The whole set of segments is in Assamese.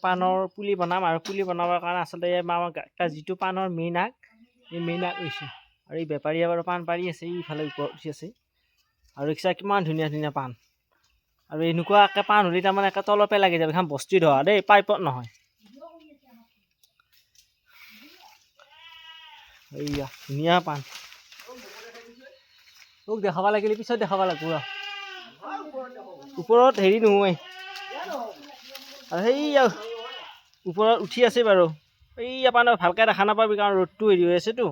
পাণৰ পুলি বনাম আৰু পুলি বনাবৰ কাৰণে আচলতে আমাৰ যিটো পাণৰ মেইন আগ, এই মেইন আগ লৈছোঁ। আৰু এই বেপাৰীয়ে বাৰু পাণ পাৰি আছে, ইফালে ওপৰত উঠি আছে। আৰু দেখিছা কিমান ধুনীয়া ধুনীয়া পাণ। আৰু এনেকুৱাকৈ পাণ হ'লে তাৰমানে একে তলপে লাগি যাব, এখন বস্তি ধৰা দেই, পাইপত নহয়। এইয়া ধুনীয়া পাণ। মোক দেখাব লাগিলে পিছত দেখাব লাগিব ৰ। ওপৰত হেৰি নহয়। আৰু সেইয়া ওপৰত উঠি আছে বাৰু। এইয়া পাণ ভালকৈ দেখা নাপাবি, কাৰণ ৰ'দটো হেৰি হৈ আছেতো।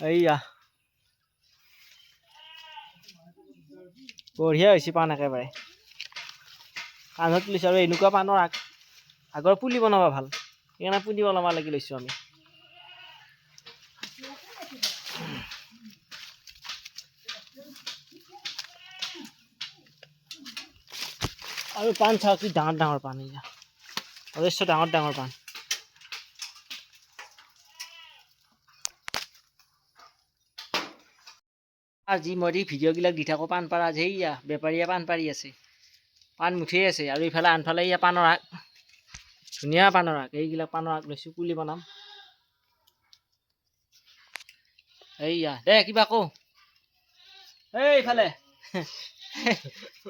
এইয়া বঢ়িয়া হৈছে পাণ একেবাৰে। কান্ধত তুলিছোঁ। আৰু এনেকুৱা পাণৰ আগৰ পুলি বনাব ভাল, সেইকাৰণে পুলি বনাব লাগি লৈছোঁ আমি। আৰু পাণ চাওক কি ডাঙৰ ডাঙৰ পাণ, এইয়া অজস্ৰ ডাঙৰ ডাঙৰ পাণ। আজি মই ভিডিঅ'বিলাক দি থাকোঁ পাণ পাৰা, সেইয়া বেপাৰীয়ে পাণ পাৰি আছে, পাণ মুঠিয়ে আছে। আৰু ইফালে আনফালে এইয়া পাণৰ আগ, ধুনীয়া পাণৰ আগ, এইবিলাক পাণৰ আগ লৈছোঁ পুলি বনাম। এইয়া দে কিবা কওঁ, এইফালে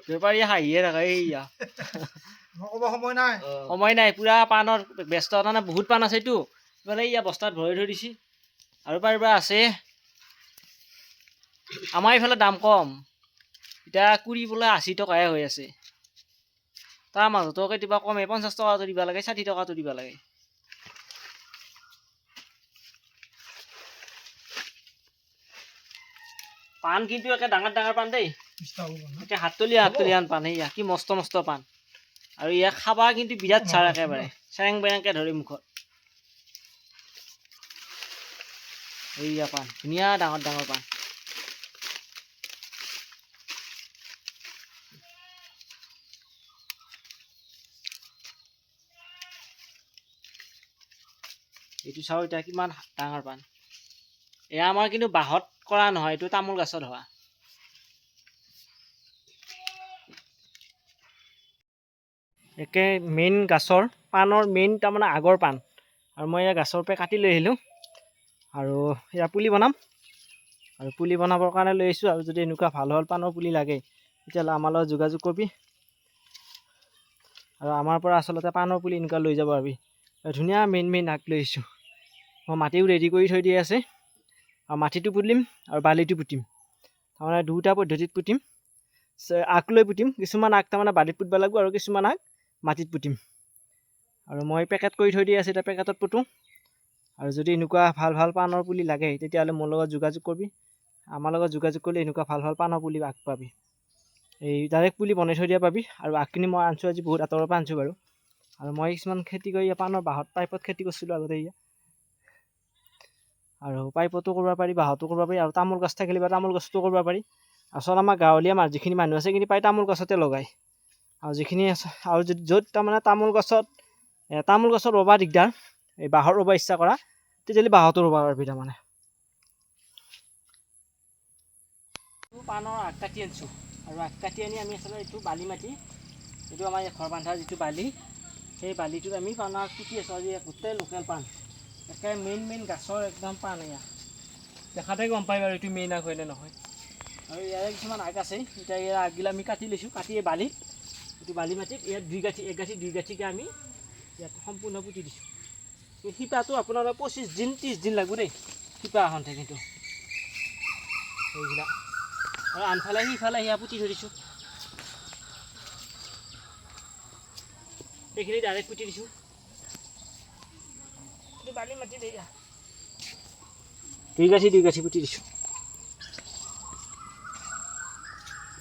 বেপাৰীয়ে হাঁহিয়ে থাকে। এইয়া সময় নাই, সময় নাই, পূৰা পাণৰ ব্যস্ত, তাৰমানে বহুত পাণ আছেতো। ইফালে এইয়া বস্তাত ভৰাই থৈ দিছে আৰু পাৰিবা আছে। আমাৰ এইফালে দাম কম, এতিয়া 20 বোলে 80 টকাহে হৈ আছে। তাৰ মাজতো কেতিয়াবা কমে, 50 টকাটো দিব লাগে, 60 টকাটো দিব লাগে। পাণ কিন্তু একে ডাঙৰ ডাঙৰ পাণ দেই, একে হাততলীয়া হাততলীয়া পাণ। এইয়া কি মস্ত মস্ত পাণ। আৰু ইয়াক খাবা কিন্তু বিৰাট চাৰ, একেবাৰে চেৰেং বেৰেংকৈ ধৰে মুখত। এইয়া পাণ ধুনীয়া ডাঙৰ ডাঙৰ পাণ। এইটো চাওঁ এতিয়া কিমান ডাঙৰ পাণ। এয়া আমাৰ কিন্তু বাঁহত কৰা নহয়, এইটো তামোল গছত হোৱা। একে মেইন গাছৰ পাণৰ মেইন তাৰমানে আগৰ পাণ। আৰু মই এয়া গাছৰ পৰা কাটি লৈ আহিলোঁ আৰু এয়া পুলি বনাম। আৰু পুলি বনাবৰ কাৰণে লৈ আহিছোঁ। আৰু যদি এনেকুৱা ভাল ভাল পাণৰ পুলি লাগে তেতিয়াহ'লে আমাৰ লগত যোগাযোগ কৰিবি। আৰু আমাৰ পৰা আচলতে পাণৰ পুলি এনেকুৱা লৈ যাব পাৰিবি। ধুনীয়া মেইন মেইন আগ লৈ আহিছোঁ। মই মাটিও ৰেডি কৰি থৈ দিয়া আছে। আৰু মাটিটো পুতিম আৰু বালিটো পুতিম, তাৰমানে দুটা পদ্ধতিত পুতিম। আগ লৈ পুতিম, কিছুমান আগ তাৰমানে বালিত পুতিব লাগিব আৰু কিছুমান আগ মাটিত পুতিম। আৰু মই পেকেট কৰি থৈ দিয়া আছে, এতিয়া পেকেটত পুতোঁ। আৰু যদি এনেকুৱা ভাল ভাল পাণৰ পুলি লাগে তেতিয়াহ'লে মোৰ লগত যোগাযোগ কৰিবি। আমাৰ লগত যোগাযোগ কৰিলে এনেকুৱা ভাল ভাল পাণৰ পুলি আগ পাবি। এই ডাইৰেক্ট পুলি বনাই থৈ দিয়া পাবি। আৰু আগখিনি মই আনিছোঁ আজি বহুত আঁতৰৰ পৰা আনিছোঁ বাৰু। আৰু মই কিছুমান খেতি কৰি পাণৰ বাঁহত পাইপত খেতি কৰিছিলোঁ আগতে। এয়া আৰু পাইপতো কৰিব পাৰি, বাঁহতো কৰিব পাৰি, আৰু তামোল গছ থাকিলে বা তামোল গছতো কৰিব পাৰি। আচল আমাৰ গাঁৱলীয়া যিখিনি মানুহ আছে সেইখিনি প্ৰায় তামোল গছতে লগায়। আৰু যিখিনি আছে আৰু য'ত তাৰমানে তামোল গছত ৰুব দিগদাৰ, এই বাঁহত ৰুব ইচ্ছা কৰা, তেতিয়াহ'লে বাঁহতো ৰুব পাৰিবি। তাৰমানে পাণৰ আগ কাটি আনিছোঁ। আৰু আগ কাটি আনি আমি আচলতে এইটো বালি মাটি, এইটো আমাৰ ঘৰ বান্ধাৰ যিটো বালি, সেই বালিটোত আমি পাণৰ আগ পুতি আছোঁ। আজি গোটেই লোকেল পাণ, একে মেইন মেইন গাছৰ একদম পাণ। এয়া দেখাতে গম পাই বাৰু এইটো মেইন আগ হয়নে নহয়। আৰু ইয়াৰে কিছুমান আগ আছে, এতিয়া ইয়াৰ আগবিলাক আমি কাটি লৈছোঁ। কাটি এই বালিত, এইটো বালি মাটিত ইয়াত দুই গাঁঠি, এক গাঁঠি দুই গাঁঠিকৈ আমি ইয়াত সম্পূৰ্ণ পুতি দিছোঁ। এই শিপাটো আপোনাৰ 25 দিন 30 দিন লাগিব দেই শিপা আহোঁতে কিন্তু সেইবিলাক। আৰু আনফালে সিফালে সেয়া পুতি থৈ দিছোঁ, সেইখিনি ডাইৰেক্ট পুতি দিছোঁ। বালি মাটি দেই দুই গাঁঠি দুই গাঁঠি পুতি দিছোঁ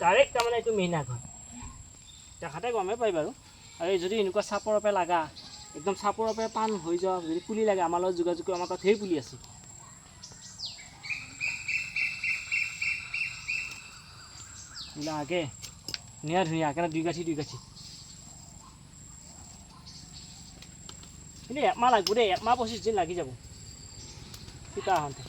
ডাইৰেক্ট। তাৰমানে এইটো মেইন আগ হয়, দেখাতে গমেই পাই বাৰু। আৰু যদি এনেকুৱা চাপৰৰ পৰা লগা, একদম চাপৰৰ পৰা পাণ হৈ যোৱা যদি পুলি লাগে আমাৰ লগত যোগাযোগ কৰি, আমাৰ তাত ধেৰ পুলি আছে। আগে ধুনীয়া ধুনীয়া কেনে দুই গাঁঠি দুই গাঁঠি। কিন্তু একমাহ লাগিব দেই, একমাহ 25 দিন লাগি যাব শিপা আহোঁতে।